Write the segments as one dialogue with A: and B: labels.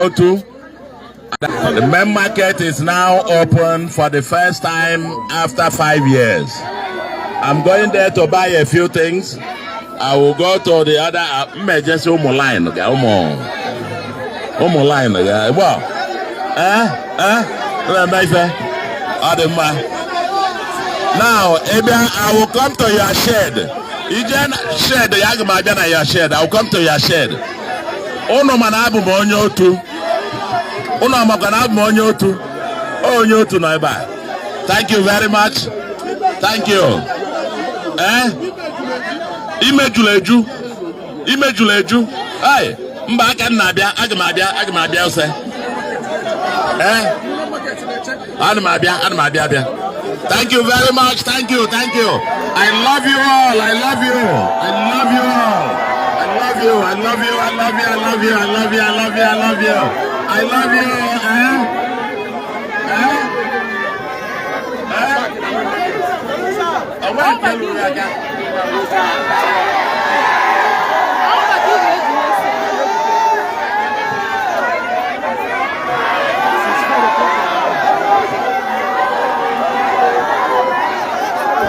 A: Otu. The main market is now open for the first time after 5 years. I'm going there to buy a few things. I will go to the other emergency ụmụ line ga ụmụ line ga well, eh na-eme ife ọ dị mma. Now, ebe I will come to your shed. Ije na shed ya, aga m abịa na your shed. I will come to your shed. Ụnụ mana abụ m onye otu. Ụnụ amakwa na abụ m onye otu. Onye otu nọ ebe a. Thank you very much. Thank you. Eh? Imejulu eju. Imejulu eju. Hey, mba, aka m na-abịa, aga m abịa, aga m abịa ose. Eh? Ana m abịa, ana m abịa abịa. Thank you very much. Thank you. Thank you. I love you all. I love you. I love you all. I love you. I love you. I love you. I love you. I love you. I love you. I love you. I love you. Eh? Eh? Eh? Oh, wait, tell me again.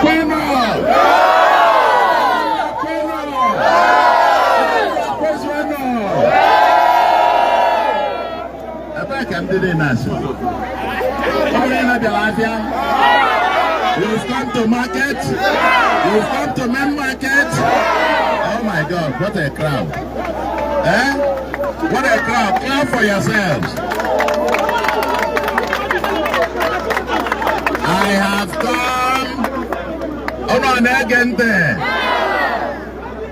A: Kwenu! Kwenu! Kwenu! Ebee ka ndị dị na-asị? Ọ bụrụ na bịara afịa? You've come to market. You've come to main market. Oh my God, what a crowd. Eh? What a crowd. Clap for yourselves. I have come. Unu na-ege ntị.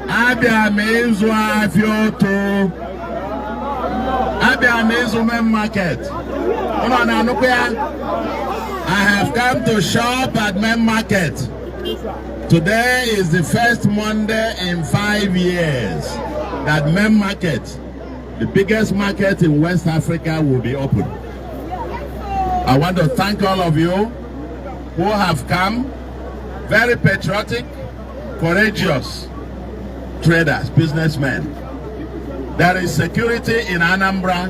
A: Abịa m ịzụ afịa otu. Abịa m ịzụ main market. Unu na-anụkwa ya? I have come to shop at main market. Today is the first Monday in 5 years that main market, the biggest market in West Africa, will be open. I want to thank all of you who have come, very patriotic, courageous traders, businessmen. There is security in Anambra.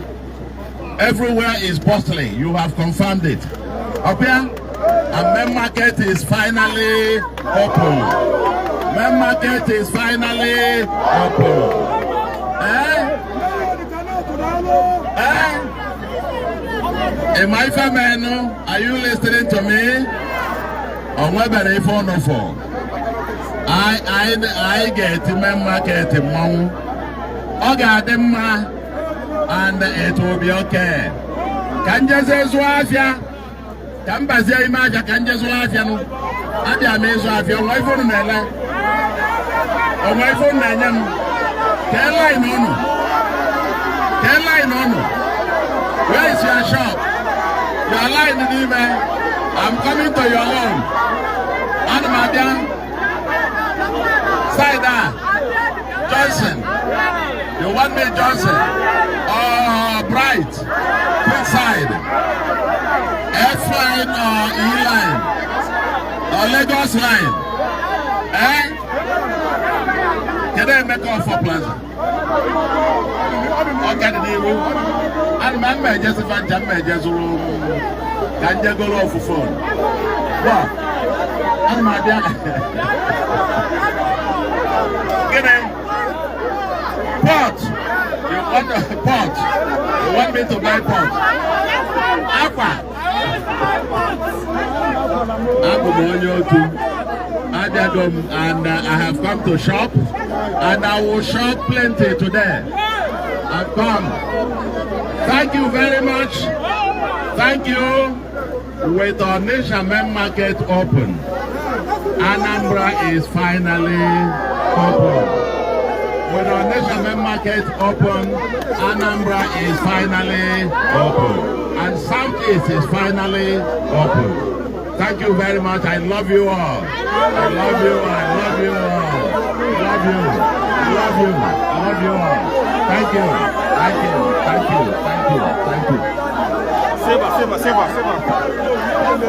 A: Everywhere is bustling. You have confirmed it. Okay? And main market is finally open. Main market is finally open. Eh? Eh? Am I family? Are you listening to me? Onwebere ife ọnụ for. I ga-eti main market mmanwụ. Ọ ga-adị mma and it will be okay. Ka njeze zụọ afịa, ka m bazie ime afịa, ka nje zụọ afịa nụ. Abịa m ịzụ afịa. Onwe ife unu na-ele? Onwe ife unu na-enye m? Kee line unu? Kee line unu? Where is your shop? Your line n'ime. I'm coming to your own. Ana m abịa. Side a. Johnson. You want me Johnson? Oh, Bright. Quick side. F line or E line? Or Lagos line? Eh? Kedu Emeka Ọfọ Plaza? Ọ ka dị n'ihu. Ana m mma ejezi fa ncha mma eje zụrụ ka nje goro ofu phone. Wa, ana m abịa. Gịnị? Pot. You want a pot? You want me to buy pot? Akwa. Abụ m onye otu. Abịago m and I have come to shop and I will shop plenty today. I've come. Thank you very much. Thank you. With Onitsha main market open, Anambra is finally open. With Onitsha main market open, Anambra is finally open. And Southeast is finally open. Thank you very much. I love you all. I love you. I love you all. Love you. Love you. Love you all. Thank you. Thank you. Thank you. Thank you. Thank you.
B: Save her, save her, save her, save her.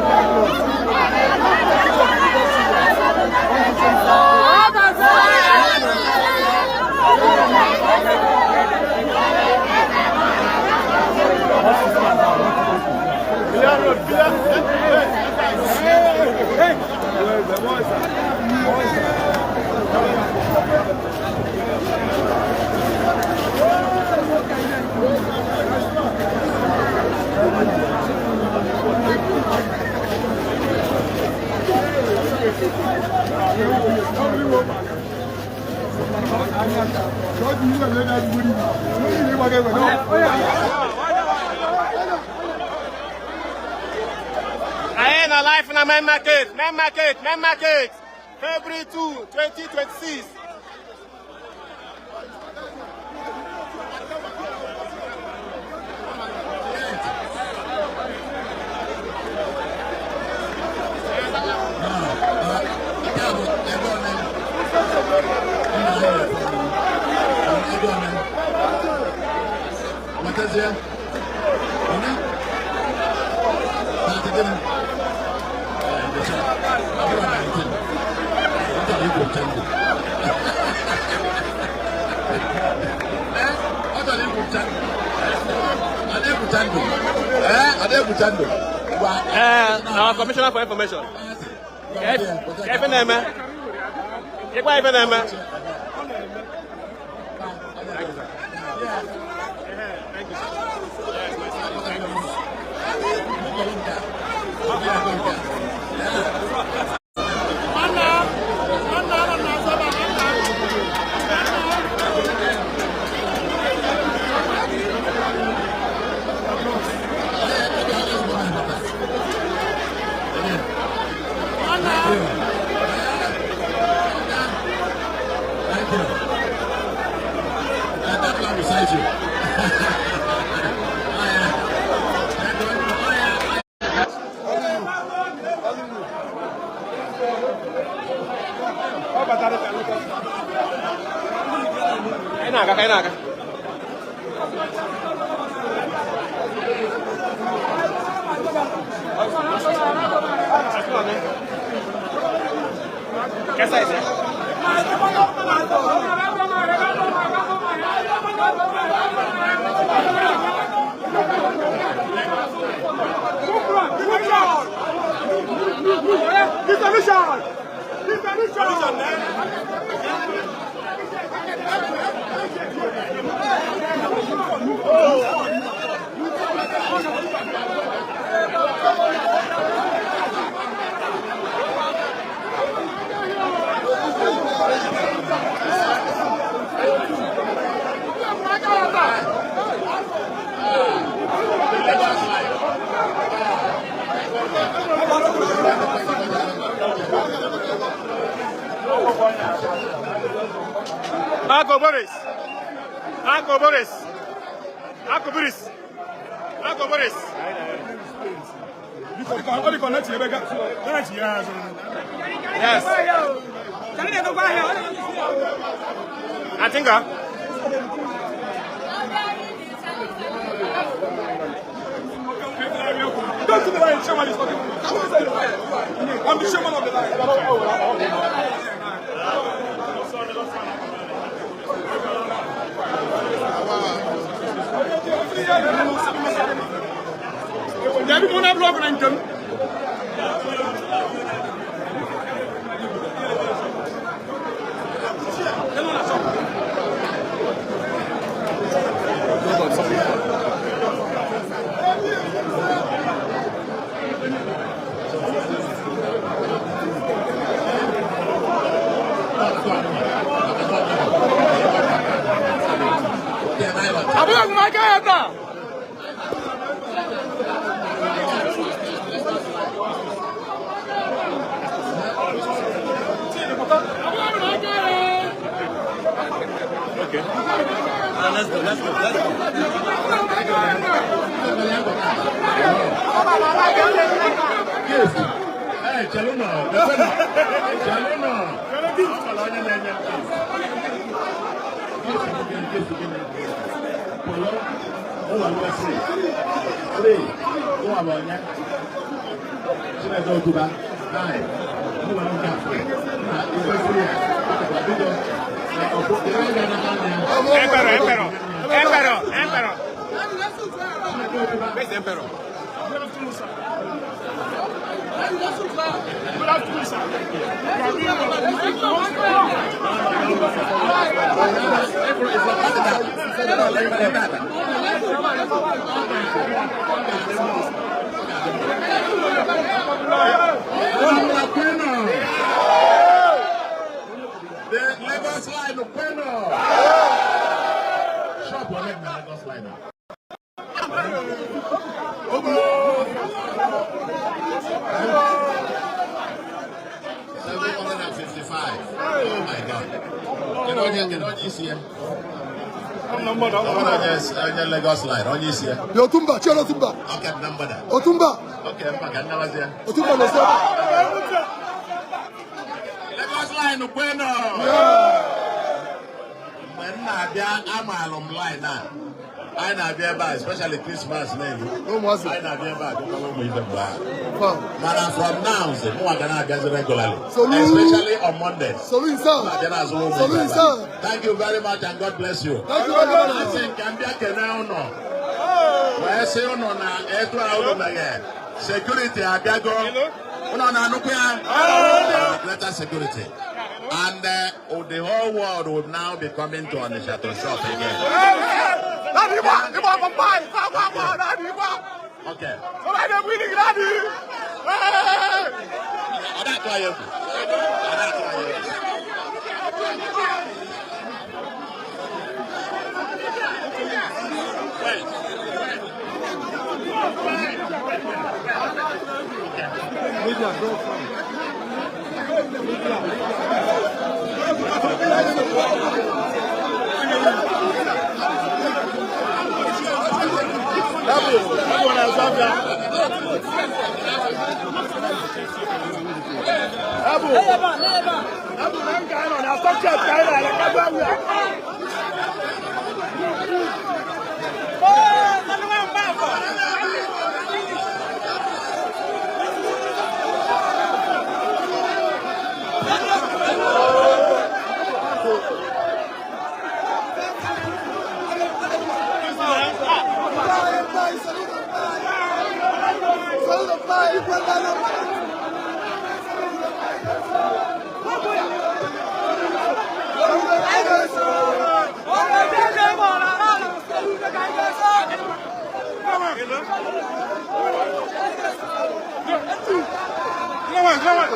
B: I am alive na main market, main market, main market. February 2, 2026. Our Commissioner for Information. Ife na-eme. Ịgwa ife na-eme.
A: Thank you. That one beside you.
B: Ka anyị na-aga, ka anyị na-aga. Kesa ise? Ako Boris. Ako Boris. Ako Boris. Ako Boris. Yes. Atinga.
C: Go to the line, chairman is talking. I'm the chairman of the line.
A: Yes. Hey, Chaluna. Chaluna.
B: Emperor, Emperor. Emperor, Emperor. Where's the Emperor?
C: Good afternoon, sir. Good afternoon, sir. You are being
A: Kwenu. The Lagos line, kwenu. Shop ole na Lagos line. 755. Oh my God. Kedu onye isi ya? Ọ bụrụ onye Lagos line, onye isi ya.
D: The Otumba, Chair Otumba.
A: Okay, na mgbada.
D: Otumba,
A: Okay, mba ka nnabazi ya.
D: Otumba no sir.
A: Lagos line kwenu. Mgbe m na-abịa, amaalụ m line a. Anyị na-abịa ebe a, especially Christmas na-eru.
D: Ụmụazị.
A: Anyị na-abịa ebe a gụkọrọ ụmụ ife mgbe ahụ.
D: Wow.
A: Mana from now, sị, mụnwa ga na-abịazi regularly.
D: Solu.
A: Especially on Mondays.
D: Solu insan.
A: Na-abịa na-azụ ụmụ
D: Solu
A: ife ebe a.
D: insan.
A: Thank you very much and God bless you.
D: Thank you very much.
A: Asị nke m bịa kene ụnụ. Wee sị ụnụ na etu a ụnụ meghe. Security abịago. Ụnụ na-anụkwu ya? Greater security. And the whole world will now be coming to Onitsha to shop again. Okay. Ọ na-atụ anyị egwu. Ọ na-atụ anyị egwu. Wait.
C: Go on, go on.